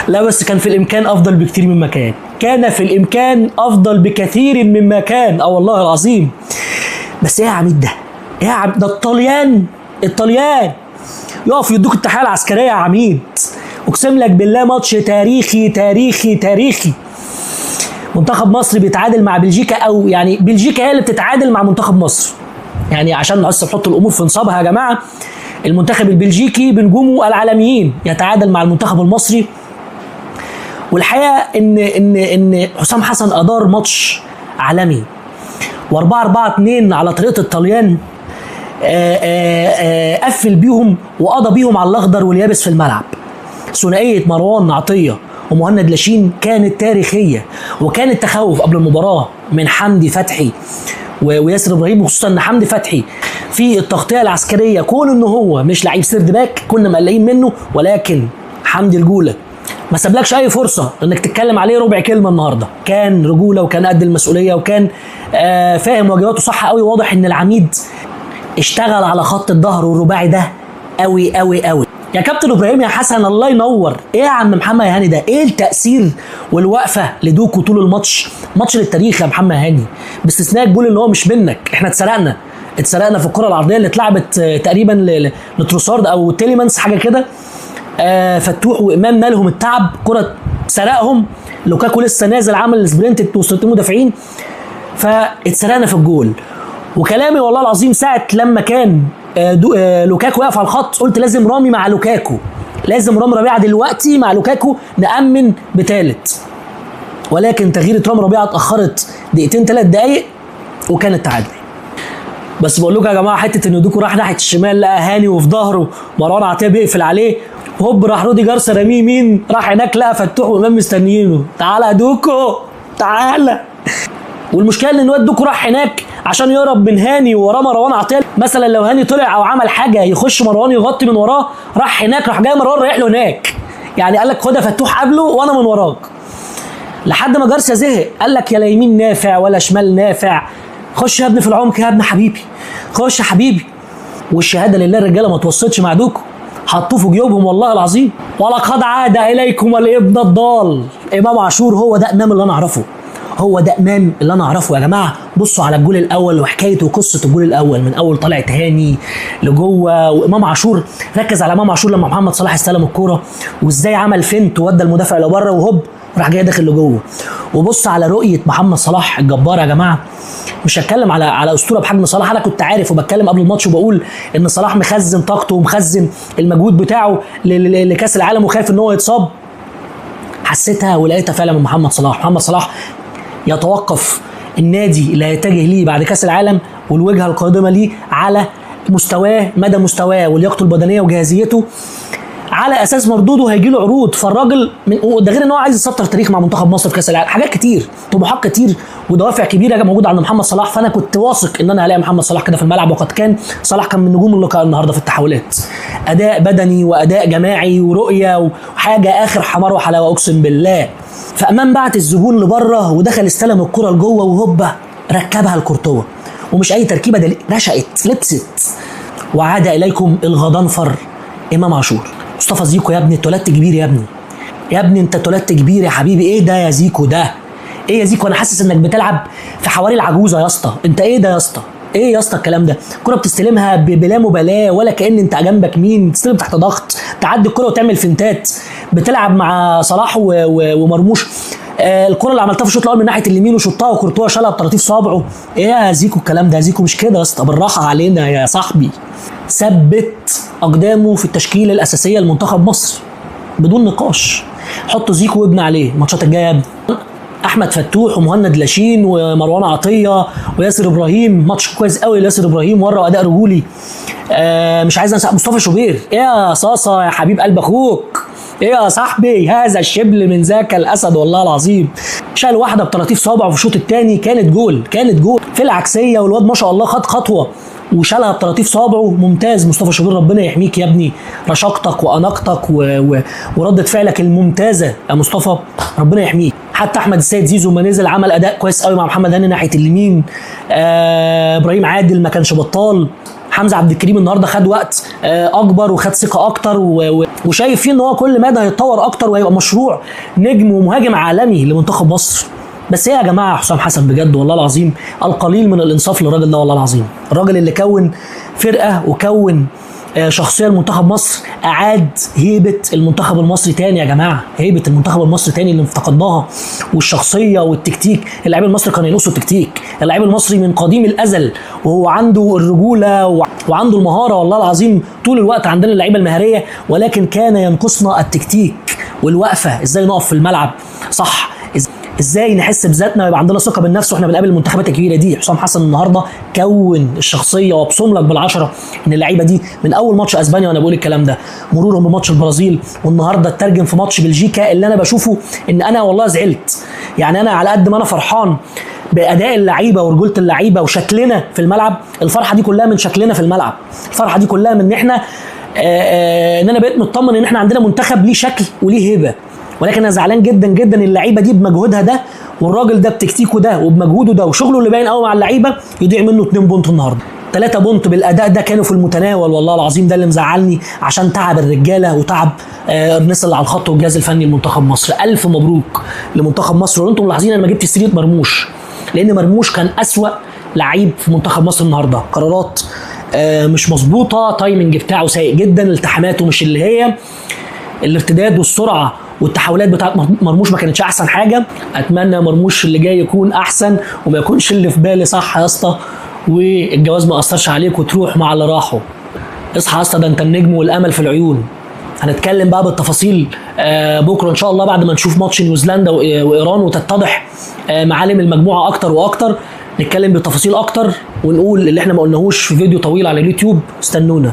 لا بس كان في الامكان افضل بكتير مما كان، كان في الامكان افضل بكثير مما كان، اه والله العظيم. بس ايه يا عميد ده؟ ايه يا عم ده؟ الطليان، الطليان يقف يدوك التحية العسكرية يا عميد. اقسم لك بالله ماتش تاريخي تاريخي تاريخي. منتخب مصر بيتعادل مع بلجيكا، او يعني بلجيكا هي اللي بتتعادل مع منتخب مصر. يعني عشان بس نحط الامور في نصابها يا جماعة، المنتخب البلجيكي بنجومه العالميين يتعادل مع المنتخب المصري. والحقيقة ان حسام حسن ادار ماتش عالمي، و4-4-2 على طريقه الطليان، قفل بيهم وقضى بيهم على الاخضر واليابس في الملعب. ثنائية مروان عطية ومهند لاشين كانت تاريخية، وكان التخوف قبل المباراة من حمدي فتحي وياسر ابراهيم، وخصوصا ان حمدي فتحي في التغطية العسكرية كون ان هو مش لعيب third back كنا مقلقين منه، ولكن حمدي رجوله ما سابلكش اي فرصة انك تتكلم عليه ربع كلمة النهارده. كان رجوله وكان قد المسؤولية، وكان فاهم واجباته صح قوي. واضح ان العميد اشتغل على خط الظهر والرباعي ده قوي قوي قوي. يا كابتن ابراهيم يا حسن الله ينور، ايه يا عم محمد هاني ده؟ ايه التاثير والوقفه لدوكو طول الماتش؟ ماتش للتاريخ يا محمد هاني، باستثناء الجول اللي هو مش منك، احنا اتسرقنا في الكره العرضية اللي اتلعبت تقريبا لتروسارد او تيليمانس حاجة كده. فتوح وامام نالهم التعب، كره سرقهم، لوكاكو لسه نازل عمل sprint وسط المدافعين، فاتسرقنا في الجول. وكلامي والله العظيم ساعة لما كان لوكاكو واقف على الخط قلت لازم رامي مع لوكاكو، لازم رامي ربيعة دلوقتي مع لوكاكو نأمن بتالت، ولكن تغيير رامي ربيعة اتأخرت دقيقتين 3 دقايق وكان التعادل. بس بقول لكم يا جماعة، حتة ان دوكو راح ناحية الشمال لقى هاني وفي ظهره مروان عطية بيقفل عليه، هوب راح رودي جارسيا راميه يمين، راح هناك لقى فتوح وامام مستنيينه، تعالى يا دوكو تعالى. والمشكلة ان الواد دوكو راح هناك عشان يهرب من هاني ووراه مروان عطية، مثلا لو هاني طلع او عمل حاجة يخش مروان يغطي من وراه، راح هناك راح جاي مروان رايح له هناك، يعني قال لك خد يا فتوح قبله وانا من وراك. لحد ما جارسيا زهق قال لك يا لا يمين نافع ولا شمال نافع، خش يا ابني في العمق يا ابن حبيبي، خش يا حبيبي. والشهادة لله الرجالة ما توصلتش مع دوكو، حطوه في جيوبهم والله العظيم. ولقد عاد اليكم الابن الضال امام عاشور. هو ده امام اللي انا اعرفه، هو ده امام اللي انا اعرفه يا جماعة. بصوا على الجول الاول وحكايته وقصة الجول الاول، من اول طلعت هاني لجوه وامام عاشور. ركز على امام عاشور لما محمد صلاح استلم الكورة وازاي عمل feint وودى المدافع لبره وهوب راح جاي داخل لجوه. وبص على رؤية محمد صلاح الجبار يا جماعة. مش هتكلم على اسطورة بحجم صلاح، انا كنت عارف وبتكلم قبل الماتش وبقول ان صلاح مخزن طاقته ومخزن المجهود بتاعه لكاس العالم وخايف ان هو يتصاب. حسيتها ولقيتها فعلا من محمد صلاح. محمد صلاح يتوقف النادي اللي هيتجه ليه بعد كاس العالم والوجهه القادمة ليه على مستواه، مدى مستواه ولياقته البدنية وجاهزيته، على اساس مردودة هيجي له عروض. فالراجل ده غير ان هو عايز يسطر تاريخ مع منتخب مصر في كاس العالم، حاجات كتير، طموحات كتير ودوافع كبيرة موجودة عند محمد صلاح. فانا كنت واثق ان انا هلاقي محمد صلاح كده في الملعب، وقد كان. صلاح كان من نجوم اللقاء النهارده في التحولات، اداء بدني واداء جماعي ورؤية وحاجه اخر حمار وحلاوة اقسم بالله. فامام بعت الزبون لبره ودخل استلم الكره لجوه وهوبا ركبها لكورتوا، ومش اي تركيبه، ده رشقت لبست. وعاد اليكم الغضنفر امام عاشور. مصطفى زيكو يا ابني اتولدت كبير يا ابني، يا ابني انت اتولدت كبير يا حبيبي. ايه ده يا زيكو ده؟ ايه يا زيكو؟ انا حاسس انك بتلعب في حواري العجوزة يا اسطى. انت ايه ده يا اسطى؟ ايه يا اسطى الكلام ده؟ الكره بتستلمها بلا مبالاة ولا كأن انت جنبك مين، تستلم تحت ضغط، تعدي الكره وتعمل فنتات، بتلعب مع صلاح ومرموش. الكره اللي عملتها في الشوط الاول من ناحية اليمين وشطها وكورتوا شالها بطراطيف صابعه. ايه يا زيكو الكلام ده يا زيكو؟ مش كده يا اسطى، بالراحة علينا يا صاحبي. ثبت اقدامه في التشكيلة الاساسية لمنتخب مصر بدون نقاش. حط زيكو وابن عليه الماتشات الجاية يا ابني. احمد فتوح ومهند لاشين ومروان عطية وياسر ابراهيم، ماتش كويس قوي لياسر ابراهيم، ورا اداء رجولي. مش عايز انسى مصطفى شوبير. ايه يا صاصه يا حبيب قلب اخوك، ايه يا صاحبي، هذا الشبل من ذاك الاسد والله العظيم. شال واحدة بطراطيف صابعه في الشوط الثاني، كانت جول، كانت جول في العكسيه، والواد ما شاء الله خد خطوة وشالها بطراطيف صابعه. ممتاز مصطفى شوبير، ربنا يحميك يا ابني، رشاقتك واناقتك وردة فعلك الممتازة يا مصطفى، ربنا يحميك. حتى احمد السيد زيزو ما نزل عمل اداء كويس قوي مع محمد هاني ناحية اليمين. ابراهيم عادل ما كانش بطال. حمزة عبد الكريم النهارده خد وقت اكبر وخد ثقة اكتر، وشايف فيه ان هو كل مدى هيتطور اكتر وهيبقى مشروع نجم ومهاجم عالمي لمنتخب مصر. بس ايه يا جماعة، حسام حسن بجد والله العظيم القليل من الانصاف للراجل ده والله العظيم. الراجل اللي كون فرقه وكون شخصية لمنتخب مصر، اعاد هيبة المنتخب المصري تاني يا جماعة، هيبة المنتخب المصري تاني اللي افتقدناها، والشخصية والتكتيك. اللاعب المصري كان ينقصه التكتيك، اللاعب المصري من قديم الازل وهو عنده الرجولة وعنده المهارة والله العظيم، طول الوقت عندنا اللعيبة المهاريه، ولكن كان ينقصنا التكتيك والوقفه، ازاي نقف في الملعب صح، ازاي نحس بذاتنا ويبقى عندنا ثقة بالنفس واحنا بنقابل المنتخبات الكبيرة دي. حسام حسن النهارده كون الشخصية، وابصم لك بالعشرة ان اللعيبة دي من اول ماتش اسبانيا وانا بقول الكلام ده، مرورهم بماتش البرازيل، والنهارده اترجم في ماتش بلجيكا اللي انا بشوفه ان انا والله زعلت. يعني انا على قد ما انا فرحان باداء اللعيبة ورجوله اللعيبة وشكلنا في الملعب، الفرحة دي كلها من شكلنا في الملعب، الفرحة دي كلها من ان احنا ان انا بقيت مطمن ان احنا عندنا منتخب ليه شكل وليه هيبة. ولكن انا زعلان جدا جدا اللعيبة دي بمجهودها ده، والراجل ده بتكتيكه ده وبمجهوده ده وشغله اللي باين قوي مع اللعيبة، يضيع منه 2 point النهارده، 3 point بالاداء ده كانوا في المتناول والله العظيم. ده اللي مزعلني عشان تعب الرجالة وتعب الناس اللي على الخط والجهاز الفني لمنتخب مصر. الف مبروك لمنتخب مصر. وانتم ملاحظين انا ما جبتش سيره مرموش، لان مرموش كان اسوأ لعيب في منتخب مصر النهارده، قرارات مش مظبوطة، timing بتاعه سيء جدا، التحاماته مش اللي هي، الارتداد والسرعة والتحولات بتاعت مرموش ما كانتش احسن حاجة. اتمنى مرموش اللي جاي يكون احسن وما يكونش اللي في بالي صح يا اسطى، والجواز ما اثرش عليك وتروح مع اللي راحوا. اصحى يا اسطى، ده انت النجم والامل في العيون. هنتكلم بقى بالتفاصيل بكره ان شاء الله بعد ما نشوف ماتش نيوزيلندا وايران وتتضح معالم المجموعة اكتر واكتر، نتكلم بالتفاصيل اكتر ونقول اللي احنا ما قلناهوش في فيديو طويل على اليوتيوب. استنونا.